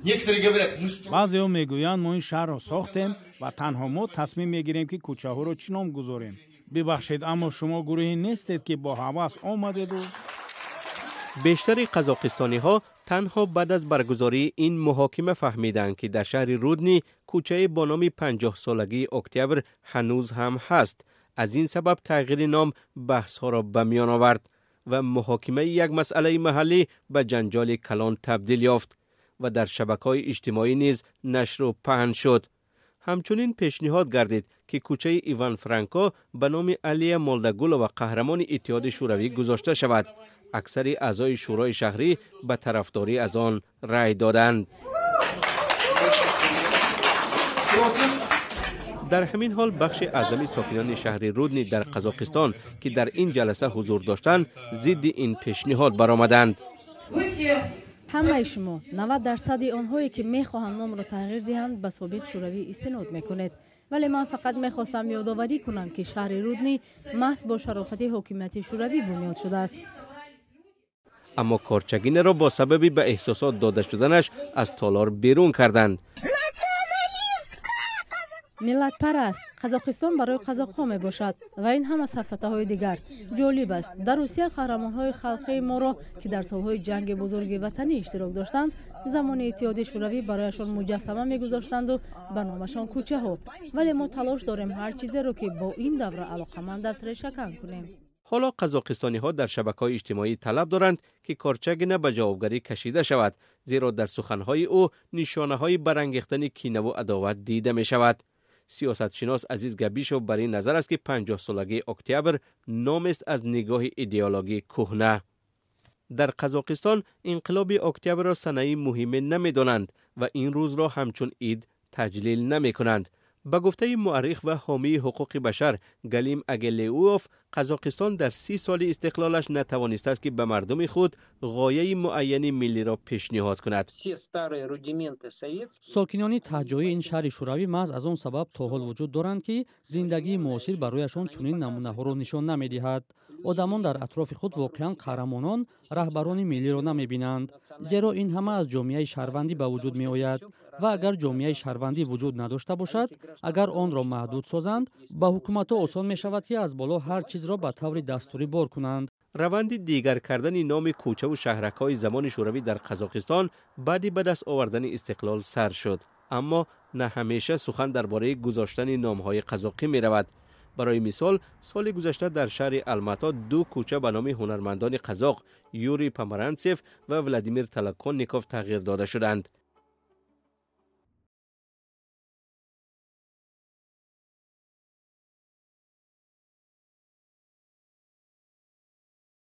Баъзеҳо мегӯянд, мо ин шаҳрро сохтем ва танҳо мо тасмим мегирем, ки кӯчаҳоро чӣ ном гузорем. Бибахшед, аммо шумо гурӯҳе нестед, ки бо ҳавас омадеду. Бештари қазоқистониҳо танҳо баъд аз баргузории ин муҳокима фаҳмиданд, ки дар шаҳри Рудни кӯчае бо номи 50-солагии Октябр ҳанӯз ҳам ҳаст. Аз ин сабаб тағйири ном баҳсҳоро ба миён овард ва муҳокимаи як масъалаи маҳаллӣ ба ҷанҷоли калон табдил ёфт ва дар шабакаҳои иҷтимоӣ низ нашру паҳн шуд. Ҳамчунин пешниҳод гардид, ки кӯчаи Иван Франко ба номи Алия Молдагулова, қаҳрамони Иттиҳоди Шӯравӣ, гузошта шавад. Аксари аъзои шӯрои шаҳрӣ ба тарафдорӣ аз он рай доданд. Дар ҳамин ҳол бахши аъзами сокинони шаҳри Рудни дар Қазоқистон, ки дар ин ҷаласа ҳузур доштанд, зидди ин пешниҳод баромаданд. Ҳамаи шумо, 90 дарсади онҳое, ки мехоҳанд номро тағйир диҳанд, ба собиқ Шӯравӣ истинод мекунед. Вале ман фақат мехостам ёдоварӣ кунам, ки шаҳри Рудни маҳз бо шарофати ҳокимияти Шӯравӣ бунёд шудааст. Аммо Корчагинаро бо сабаби ба эҳсосот дода шуданаш аз толор берун карданд. Миллатпараст, Қазоқистон барои қазоқҳо мебошад ва ин ҳама сафсатаҳои дигар. Ҷолиб аст, дар Русия қаҳрамонҳои халқии моро, ки дар солҳои Ҷанги Бузурги Ватанӣ иштирок доштанд, замони Иттиҳоди Шӯравӣ барояшон муҷассама мегузоштанду ба номашон кӯчаҳо. Вале мо талош дорем ҳар чизеро, ки бо ин давра алоқаманд аст, решакан кунем. Ҳоло қазоқистониҳо дар шабакаҳои иҷтимоӣ талаб доранд, ки Корчагина ба ҷавобгарӣ кашида шавад, зеро дар суханҳои ӯ нишонаҳои барангехтани кинаву адоват дида мешавад. Сиёсатшинос Азиз Габишов бар ин назар аст, ки 50-солагии Октябр номест аз нигоҳи идеологии кӯҳна. Дар Қазоқистон инқилоби Октябрро санаи муҳиме намедонанд ва ин рӯзро ҳамчун ид таҷлил намекунанд. Ба гуфтаи муаррих ва ҳомии ҳуқуқи башар Галим Агелеуов, Қазоқистон дар 30 соли истиқлолаш натавонистааст, ки ба мардуми худ ғояи муайяни миллиро пешниҳод кунад. Сокинони таҳҷоии ин шаҳри шӯравӣ маҳз аз он сабаб то ҳол вуҷуд доранд, ки зиндагии муосир барояшон чунин намунаҳоро нишон намедиҳад. Одамон дар атрофи худ воқеан қаҳрамонон, раҳбарони миллиро намебинанд, зеро ин ҳама аз ҷомеаи шаҳрвандӣ ба вуҷуд меояд. Ва агар ҷомеаи шаҳрвандӣ вуҷуд надошта бошад, агар онро маҳдуд созанд, ба ҳукуматҳо осон мешавад, ки аз боло ҳар чизро ба таври дастурӣ бор кунанд. Раванди дигар кардани номи кӯчаву шаҳракҳои замони шӯравӣ дар Қазоқистон баъди ба даст овардани истиқлол сар шуд, аммо на ҳамеша сухан дар бораи гузоштани номҳои қазоқӣ меравад. Барои мисол, соли гузашта дар шаҳри Алмато ду кӯча ба номи ҳунармандони қазоқ Юрий Помаранцев ва Владимир Толоконников тағйир дода шуданд.